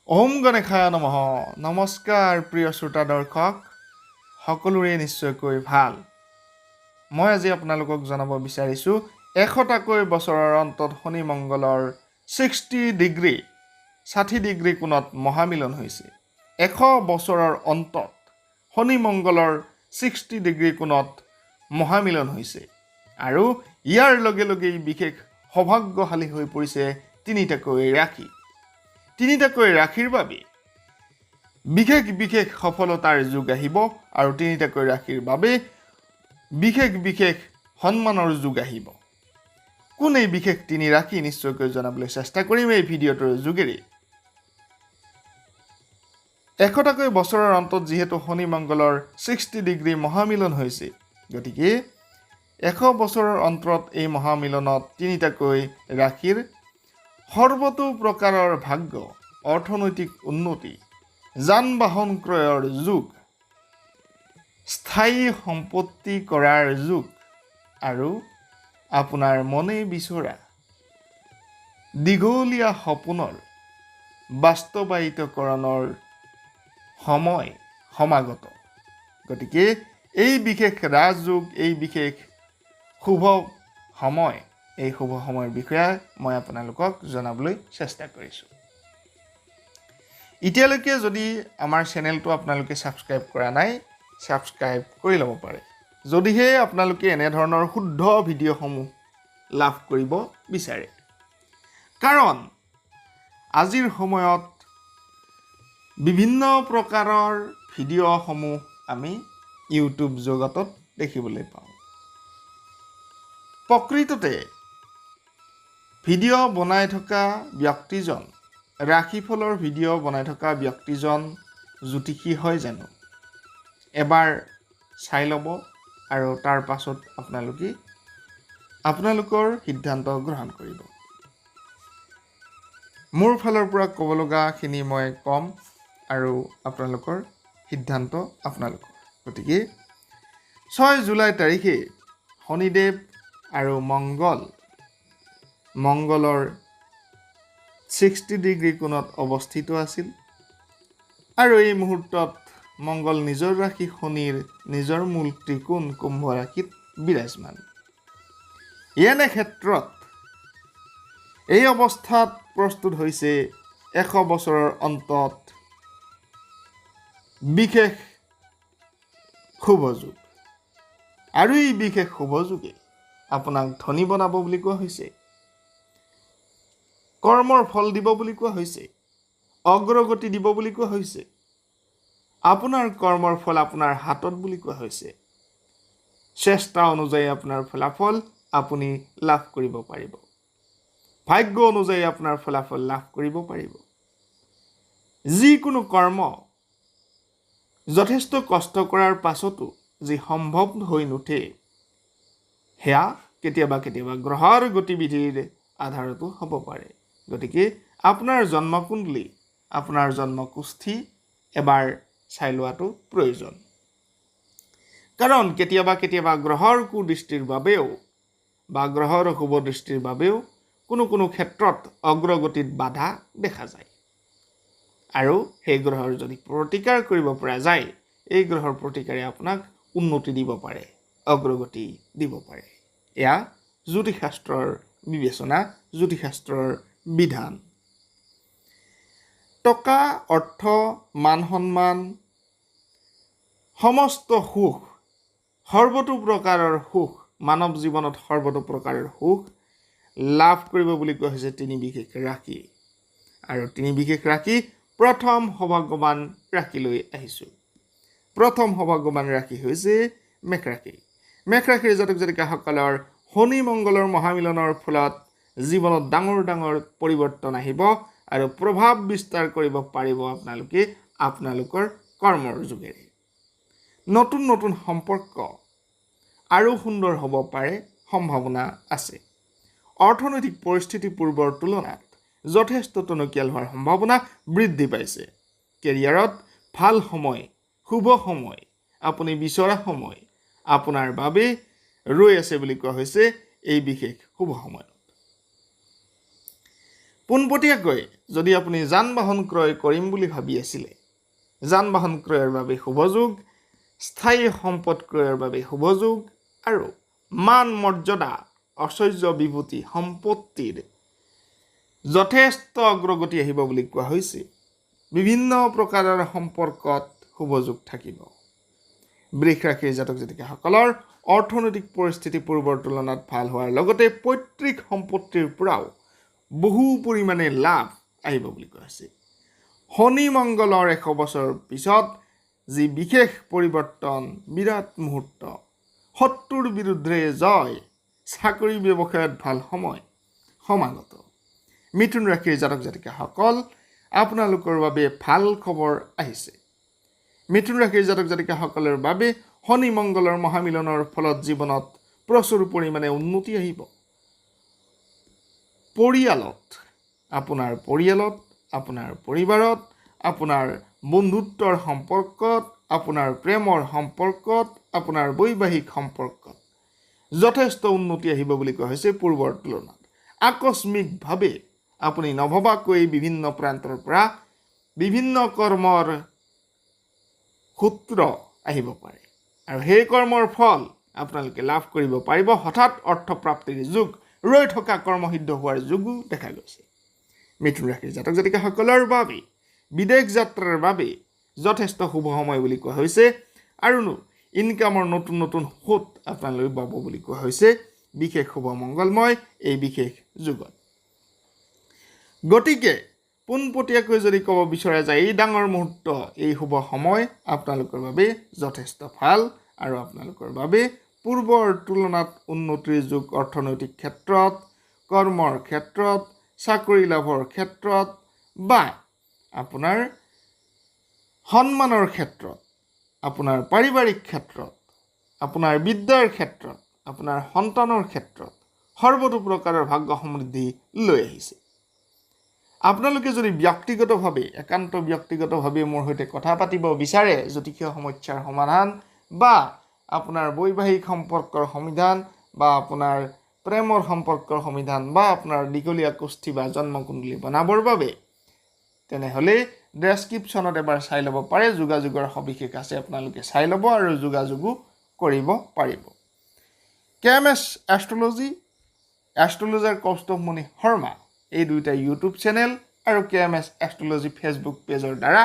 ওম গণেশায় নমঃ। নমস্কাৰ প্ৰিয় শ্ৰোতা দৰ্শক, সকলোৰে নিশ্চয়কৈ ভাল। মই আজি আপোনালোকক জনাব বিচাৰিছোঁ, 100টাকৈ বছৰৰ অন্তত শনি মংগলৰ 60 ডিগ্ৰী, 60 ডিগ্ৰী কোণত মহামিলন হৈছে। 100 বছৰৰ অন্তত শনি মংগলৰ 60 ডিগ্ৰী কোণত মহামিলন হৈছে আৰু ইয়াৰ লগে লগেই বিশেষ সৌভাগ্যশালী হৈ পৰিছে তিনিটাকৈ ৰাশি। তিনিটাকৈ ৰাশিৰ বাবে বিশেষ বিশেষ সফলতাৰ যুগ আহিব আৰু তিনিটাকৈ ৰাশিৰ বাবে বিশেষ বিশেষ সন্মানৰ যুগ আহিব। কোন এই বিশেষ তিনি ৰাশি, নিশ্চয়কৈ জনাবলৈ চেষ্টা কৰিম এই ভিডিঅ'টোৰ যোগেৰে। 100টাকৈ বছৰৰ অন্তত যিহেতু শনি মংগলৰ 60 ডিগ্ৰী মহামিলন হৈছে, গতিকে 100 বছৰৰ অন্তত এই মহামিলনত তিনিটাকৈ ৰাশিৰ সৰ্বতো প্ৰকাৰৰ ভাগ্য, অৰ্থনৈতিক উন্নতি, যান বাহন ক্ৰয়ৰ যুগ, স্থায়ী সম্পত্তি কৰাৰ যুগ আৰু আপোনাৰ মনে বিচৰা দীঘলীয়া সপোনৰ বাস্তৱায়িতকৰণৰ সময় সমাগত। গতিকে এই বিশেষ ৰাজযোগ, এই বিশেষ শুভ সময়, এই শুভ সময়ৰ বিষয়ে মই আপোনালোকক জনাবলৈ চেষ্টা কৰিছোঁ। এতিয়ালৈকে যদি আমাৰ চেনেলটো আপোনালোকে ছাবস্ক্ৰাইব কৰা নাই, ছাবস্ক্ৰাইব কৰি ল'ব পাৰে, যদিহে আপোনালোকে এনেধৰণৰ শুদ্ধ ভিডিঅ'সমূহ লাভ কৰিব বিচাৰে। কাৰণ আজিৰ সময়ত বিভিন্ন প্ৰকাৰৰ ভিডিঅ'সমূহ আমি ইউটিউব জগতত দেখিবলৈ পাওঁ। প্ৰকৃততে ভিডিঅ' বনাই থকা ব্যক্তিজন, ৰাশিফলৰ ভিডিঅ' বনাই থকা ব্যক্তিজন জ্যোতিষী হয় জানো, এবাৰ চাই ল'ব আৰু তাৰ পাছত আপোনালোকে আপোনালোকৰ সিদ্ধান্ত গ্ৰহণ কৰিব। মোৰ ফালৰ পৰা ক'ব লগাখিনি মই ক'ম আৰু আপোনালোকৰ সিদ্ধান্ত আপোনালোকৰ। গতিকে 6 জুলাই তাৰিখে শনিদেৱ আৰু মংগলৰ 60 ডিগ্ৰী কোণত অৱস্থিত আছিল আৰু এই মুহূৰ্তত মংগল নিজৰ ৰাশি শনিৰ নিজৰ মূল ত্ৰিকোণ কুম্ভ ৰাশিত বিৰাজমান। এনে ক্ষেত্ৰত এই অৱস্থাত প্ৰস্তুত হৈছে 100 বছৰৰ অন্তত বিশেষ শুভ যোগ আৰু এই বিশেষ শুভ যোগে আপোনাক ধনী বনাব বুলি কোৱা হৈছে, কৰ্মৰ ফল দিব বুলি কোৱা হৈছে, অগ্ৰগতি দিব বুলি কোৱা হৈছে, আপোনাৰ কৰ্মৰ ফল আপোনাৰ হাতত বুলি কোৱা হৈছে। চেষ্টা অনুযায়ী আপোনাৰ ফলাফল আপুনি লাভ কৰিব পাৰিব, ভাগ্য অনুযায়ী আপোনাৰ ফলাফল লাভ কৰিব পাৰিব। যিকোনো কৰ্ম যথেষ্ট কষ্ট কৰাৰ পাছতো যি সম্ভৱ হৈ নুঠে, সেয়া কেতিয়াবা কেতিয়াবা গ্ৰহৰ গতিবিধিৰ আধাৰতো হ'ব পাৰে। গতিকে আপোনাৰ জন্মকুণ্ডলী, আপোনাৰ জন্মকুষ্ঠী এবাৰ চাই লোৱাটো প্ৰয়োজন। কাৰণ কেতিয়াবা কেতিয়াবা গ্ৰহৰ কুদৃষ্টিৰ বাবেও বা গ্ৰহৰ অশুভ দৃষ্টিৰ বাবেও কোনো কোনো ক্ষেত্ৰত অগ্ৰগতিত বাধা দেখা যায় আৰু সেই গ্ৰহৰ যদি প্ৰতিকাৰ কৰিব পৰা যায়, এই গ্ৰহৰ প্ৰতিকাৰে আপোনাক উন্নতি দিব পাৰে, অগ্ৰগতি দিব পাৰে। এয়া জ্যোতিষশাস্ত্ৰৰ বিবেচনা, জ্যোতিষশাস্ত্ৰৰ বিধান। টকা, অৰ্থ, মান সন্মান, সমস্ত সুখ, সৰ্বতো প্ৰকাৰৰ সুখ, মানৱ জীৱনত সৰ্বতো প্ৰকাৰৰ সুখ লাভ কৰিব বুলি কোৱা হৈছে তিনি বিশেষ ৰাশি। আৰু তিনি বিশেষ ৰাশি, প্ৰথম সৌভাগ্যৱান ৰাশিলৈ আহিছোঁ। প্ৰথম সৌভাগ্যৱান ৰাশি হৈছে মেষ ৰাশি। মেষ ৰাশিৰ জাতক জাতিকাসকলৰ শনি মংগলৰ মহামিলনৰ ফলত জীৱনত ডাঙৰ ডাঙৰ পৰিৱৰ্তন আহিব আৰু প্ৰভাৱ বিস্তাৰ কৰিব পাৰিব আপোনালোকে আপোনালোকৰ কৰ্মৰ যোগেৰে। নতুন নতুন সম্পৰ্ক আৰু সুন্দৰ হ'ব পাৰে, সম্ভাৱনা আছে। অৰ্থনৈতিক পৰিস্থিতি পূৰ্বৰ তুলনাত যথেষ্ট টনকিয়াল হোৱাৰ সম্ভাৱনা বৃদ্ধি পাইছে। কেৰিয়াৰত ভাল সময়, শুভ সময়, আপুনি বিচৰা সময় আপোনাৰ বাবে ৰৈ আছে বুলি কোৱা হৈছে এই বিশেষ শুভ সময়ত। পোনপটীয়াকৈ যদি আপুনি যান বাহন ক্ৰয় কৰিম বুলি ভাবি আছিলে, যান বাহন ক্ৰয়ৰ বাবে শুভযোগ, স্থায়ী সম্পদ ক্ৰয়ৰ বাবে শুভযোগ আৰু মান মৰ্যাদা, ঐশ্বৰ্য, বিভূতি, সম্পত্তিৰ যথেষ্ট অগ্ৰগতি আহিব বুলি কোৱা হৈছে। বিভিন্ন প্ৰকাৰৰ সম্পৰ্কত শুভযোগ থাকিব। বৃষ ৰাশিৰ জাতক জাতিকাসকলৰ অৰ্থনৈতিক পৰিস্থিতি পূৰ্বৰ তুলনাত ভাল হোৱাৰ লগতে পৈতৃক সম্পত্তিৰ পৰাও বহু পৰিমাণে লাভ আহিব বুলি কোৱা হৈছে। শনি মংগলৰ 100 বছৰৰ পিছত যি বিশেষ পৰিৱৰ্তন, বিৰাট মুহূৰ্ত, শত্ৰুৰ বিৰুদ্ধে জয়, চাকৰি ব্যৱসায়ত ভাল সময় সমাগত। মিথুন ৰাশিৰ জাতক জাতিকাসকল, আপোনালোকৰ বাবে ভাল খবৰ আহিছে। মিথুন ৰাশিৰ জাতক জাতিকাসকলৰ বাবে শনি মংগলৰ মহামিলনৰ ফলত জীৱনত প্ৰচুৰ পৰিমাণে উন্নতি আহিব। পৰিয়ালত, আপোনাৰ পৰিয়ালত, আপোনাৰ পৰিবাৰত, আপোনাৰ বন্ধুত্বৰ সম্পৰ্কত, আপোনাৰ প্ৰেমৰ সম্পৰ্কত, আপোনাৰ বৈবাহিক সম্পৰ্কত যথেষ্ট উন্নতি আহিব বুলি কোৱা হৈছে। পূৰ্বৰ তুলনাত আকস্মিকভাৱে আপুনি নভবাকৈ বিভিন্ন প্ৰান্তৰ পৰা বিভিন্ন কৰ্মৰ সূত্ৰ আহিব পাৰে আৰু সেই কৰ্মৰ ফল আপোনালোকে লাভ কৰিব পাৰিব। হঠাৎ অৰ্থপ্ৰাপ্তিৰ যোগ, ৰৈ থকা কৰ্মসিদ্ধ হোৱাৰ যোগো দেখা গৈছে। মিথুন ৰাশিৰ জাতক জাতিকাসকলৰ বাবে বিদেশ যাত্ৰাৰ বাবে যথেষ্ট শুভ সময় বুলি কোৱা হৈছে আৰু ইনকামৰ নতুন নতুন সোঁত আপোনালোকে পাব বুলি কোৱা হৈছে। বিশেষ শুভ মংগলময় এই বিশেষ যুগত। গতিকে পোনপটীয়াকৈ যদি ক'ব বিচৰা যায়, এই ডাঙৰ মুহূৰ্ত, এই শুভ সময় আপোনালোকৰ বাবে যথেষ্ট ভাল আৰু আপোনালোকৰ বাবে পূৰ্বৰ তুলনাত উন্নতিৰ যুগ অৰ্থনৈতিক ক্ষেত্ৰত, কৰ্মৰ ক্ষেত্ৰত, চাকৰি লাভৰ ক্ষেত্ৰত বা আপোনাৰ সন্মানৰ ক্ষেত্ৰত, আপোনাৰ পাৰিবাৰিক ক্ষেত্ৰত, আপোনাৰ বিদ্যাৰ ক্ষেত্ৰত, আপোনাৰ সন্তানৰ ক্ষেত্ৰত সৰ্বতো প্ৰকাৰৰ ভাগ্য সমৃদ্ধি লৈ আহিছে। আপোনালোকে যদি ব্যক্তিগতভাৱে, একান্ত ব্যক্তিগতভাৱে মোৰ সৈতে কথা পাতিব বিচাৰে, জ্যোতিষীয় সমস্যাৰ সমাধান বা আপোনাৰ বৈবাহিক সম্পৰ্কৰ সমাধান বা আপোনাৰ প্ৰেমৰ সম্পৰ্কৰ সমাধান বা আপোনাৰ দীঘলীয়া কোষ্ঠী বা জন্মকুণ্ডলী বনাবৰ বাবে, তেনেহ'লে ডেছক্ৰিপশ্যনত এবাৰ চাই ল'ব পাৰে। যোগাযোগৰ সবিশেষ আছে, আপোনালোকে চাই ল'ব আৰু যোগাযোগো কৰিব পাৰিব। কেএমএছ এষ্ট্ৰলজি, এষ্ট্ৰলজাৰ কৌস্তভমণি শৰ্মা, এই দুয়োটা ইউটিউব চেনেল আৰু কেএমএছ এষ্ট্ৰলজি ফেচবুক পেজৰ দ্বাৰা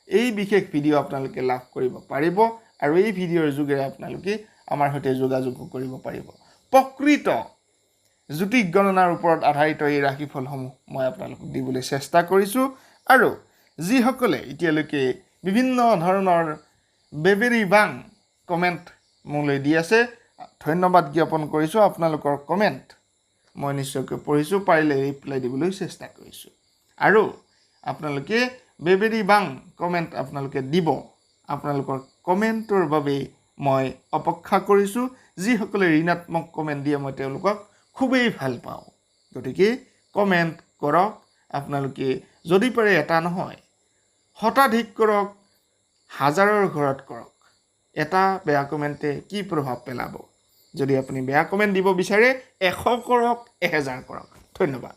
এই বিশেষ ভিডিঅ' আপোনালোকে লাভ কৰিব পাৰিব আৰু এই ভিডিঅ'ৰ যোগেৰে আপোনালোকে আমাৰ সৈতে যোগাযোগো কৰিব পাৰিব। প্ৰকৃত জ্যোতিষ গণনাৰ ওপৰত আধাৰিত এই ৰাশিফলসমূহ মই আপোনালোকক দিবলৈ চেষ্টা কৰিছোঁ। আৰু যিসকলে এতিয়ালৈকে বিভিন্ন ধৰণৰ বেবেৰি বাং কমেণ্ট মোলৈ দি আছে, ধন্যবাদ জ্ঞাপন কৰিছোঁ। আপোনালোকৰ কমেণ্ট মই নিশ্চয়কৈ পঢ়িছোঁ, পাৰিলে ৰিপ্লাই দিবলৈ চেষ্টা কৰিছোঁ। আৰু আপোনালোকে বেবেৰি বাং কমেণ্ট আপোনালোকে দিব, আপোনালোকৰ কমেণ্টৰ বাবে মই অপেক্ষা কৰিছোঁ। যিসকলে ঋণাত্মক কমেণ্ট দিয়ে, মই তেওঁলোকক খুবেই ভাল পাওঁ। গতিকে কমেণ্ট কৰক আপোনালোকে, যদি পাৰে এটা নহয়, শতাধিক কৰক, হাজাৰৰ ঘৰত কৰক। এটা বেয়া কমেণ্টে কি প্ৰভাৱ পেলাব? যদি আপুনি বেয়া কমেণ্ট দিব বিচাৰে, 100 কৰক, 1000 কৰক। ধন্যবাদ।